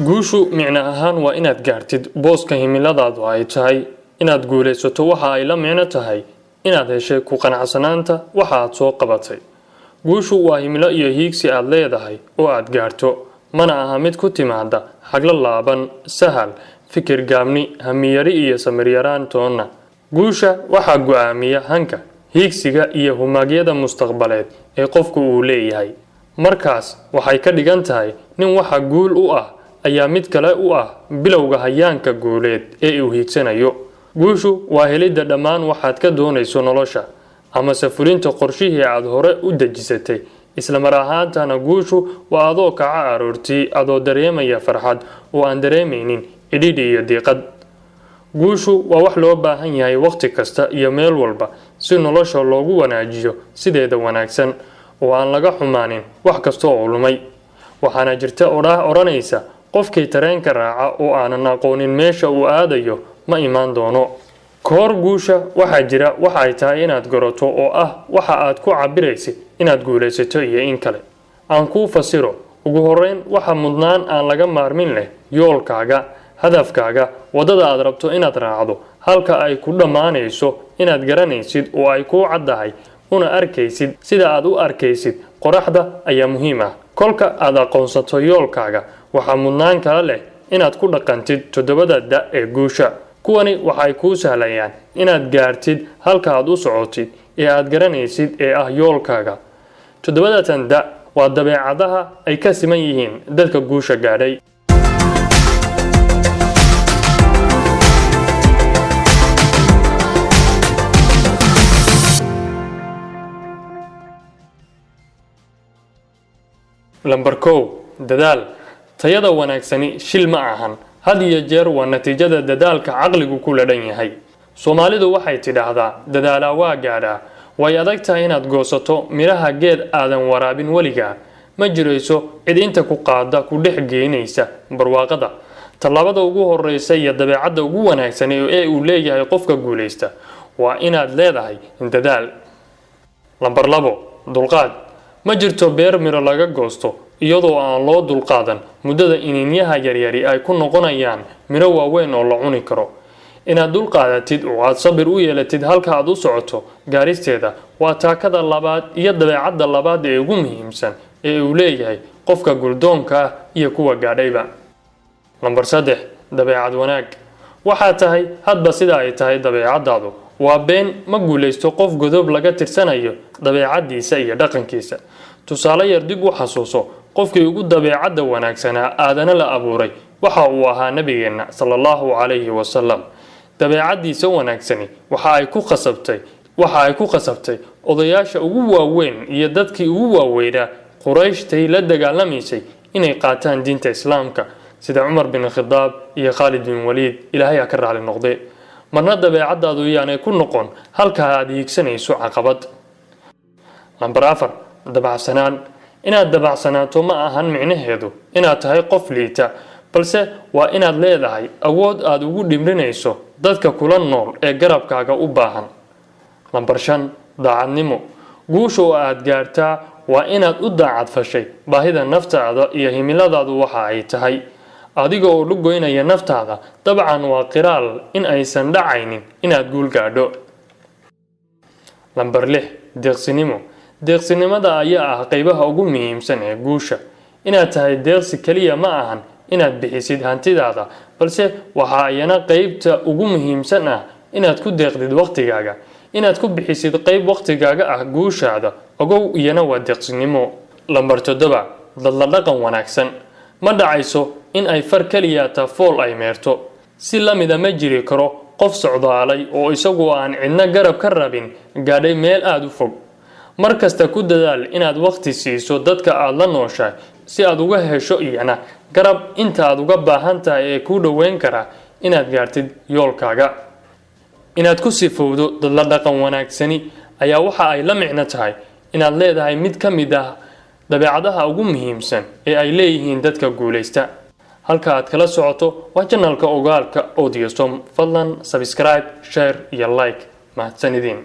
Guushu micno ahaan waa inaad gaartid booska himiladaadu ay tahay. Inaad guulaysato waxa ay la micno tahay inaad heshay ku qanacsanaanta waxa aad soo qabatay. Guushu waa himilo iyo hiigsi aad leedahay oo aad gaarto, mana aha mid ku timaada xaglo laaban, sahal, fikir gaabni, hamiyari iyo samiryaraan toonna. Guusha waxaa go'aamiya hanka, hiigsiga iyo humaagyada mustaqbaleed ee qofku uu leeyahay. Markaas waxay ka dhigan tahay nin waxa guul u ah ayaa mid kale u ah bilowga hayaanka guuleed ee uu hiigsanayo. Guushu waa helidda dhammaan waxaad ka doonayso nolosha, amase fulinta qorshihii aad hore u dejisatay. Isla mar ahaantana guushu waa adoo kaca aroortii adoo dareemaya farxad oo aan dareemaynin cidhidhi iyo diiqad. Guushu waa wax loo baahan yahay waqti kasta iyo meel walba si nolosha loogu wanaajiyo sideeda wanaagsan oo aan laga xumaanin wax kasta oo lumay. Waxaana jirta odhaah odhanaysa: qofkii tareenka raaca oo aanan aqoonin meesha uu aadayo ma imaan doono. Kahor guusha waxaa jira waxa ay tahay inaad garato, oo ah waxa aad ku cabiraysid inaad guulaysato iyo in kale. Aan kuu fasiro. Ugu horeyn, waxa mudnaan aan laga maarmin leh yoolkaaga, hadafkaaga, waddada aad rabto inaad raacdo, halka ay ku dhammaanayso inaad garanaysid oo ay kuu caddahay, una arkaysid sida aad u arkaysid qoraxda ayaa muhiim ah. Kolka aad aqoonsato yoolkaaga, waxaa mudnaan kala leh inaad ku dhaqantid toddobada da ee guusha. Kuwani waxay kuu sahlayaan inaad gaartid halka aad u socotid ee aad garanaysid ee ah yoolkaaga. Toddobadatan da waa dabeecadaha ay ka siman yihiin dadka guusha gaadhay. Lambar 1, dadaal. Tayada wanaagsani shil ma ahan, had iyo jeer waa natiijada dadaalka caqligu ku ladhan yahay. Soomaalidu waxay tidhaahdaa: dadaalaa waa gaadhaa. Way adag tahay inaad goosato midhaha geed aadan waraabin weligaa. Ma jirayso cid inta ku qaada ku dhex geynaysa barwaaqada. Tallaabada ugu horeysa iyo dabeecadda ugu wanaagsan ee uu leeyahay qofka guulaysta waa inaad leedahay dadaal. Lambar 2, dulqaad. Ma jirto beer miro laga goosto iyadoo aan loo dulqaadan muddada iniinyaha yaryari ay ku noqonayaan miro waaweyn oo la cuni karo. Inaad dulqaadatid oo aad sabir u yeelatid halka aad u socoto gaaristeeda waa taakada labaad iyo dabeecadda labaad ee ugu muhiimsan ee uu leeyahay qofka guldoonka ah iyo kuwa gaadhayba. Lambar 3, dabeecad wanaag. Waxaa tahay hadba sida ay tahay dabeecadaadu. Waa been ma guulaysto qof godob laga tirsanayo dabeecadiisa iyo dhaqankiisa. Tusaale yar dib u xasuuso: qofkii ugu dabeecadda wanaagsanaa aadana la abuuray waxa uu ahaa nabigeenna, sala Allahu calayhi wasalam. Dabeecaddiisa wanaagsani waxa ay ku qasabtay odayaasha ugu waaweyn iyo dadkii ugu waaweynaa Qurayshtay la dagaalamaysay inay qaataan diinta Islaamka, sida Cumar bin Khadaab iyo Khaalid bin Waliid, Ilaahay ha ka raali noqde. Marna dabeecadaadu yaanay ku noqon halka aad hiigsanayso caqabad. Lambar 4, dabacsanaan. Inaad dabacsanaato ma ahan micnaheedu inaad tahay qof liita, balse waa inaad leedahay awood aad ugu dhimrinayso dadka kula nool ee garabkaaga u baahan. Lambar 5, daacadnimo. Guusha oo aad gaartaa waa inaad u daacad fashay baahida naftaada iyo himiladaadu waxa ay tahay, adiga oo lugoynaya naftaada. Dabcan waa qiraal in aysan dhacaynin inaad guul gaadho. Lambar 6, deeqsinimo. Deeqsinimada ayaa ah qeybaha ugu muhiimsan ee guusha. Inaad tahay deeqsi keliya ma ahan inaad bixisid hantidaada, balse waxa ayana qeybta ugu muhiimsan ah inaad ku deeqdid waqtigaaga. Inaad ku bixisid qeyb waqtigaaga ah guushaada, ogow, iyana waa deeqsinimo. Lambar 7, dadla dhaqan wanaagsan. Ma dhacayso in ay far keliya tafool ay meerto. Si lamida ma jiri karo qof socdaalay oo isagu aan cidna garab ka rabin gaadhay meel aada u fog. Mar kasta ku dadaal inaad waqti siiso dadka aad la nooshahay si aad uga hesho iyana garab inta aad uga baahan tahay ee kuu dhoweyn karaa inaad gaartid yoolkaaga. Inaad ku sifowdo dadla dhaqan wanaagsani ayaa waxa ay la micno tahay inaad leedahay mid ka mid ah dabeecadaha ugu muhiimsan ee ay leeyihiin dadka guulaysta. Halka aad kala socoto waa channelka Ogaalka Audiosom. Fadlan subscribe, share iyo like. Mahadsanidin.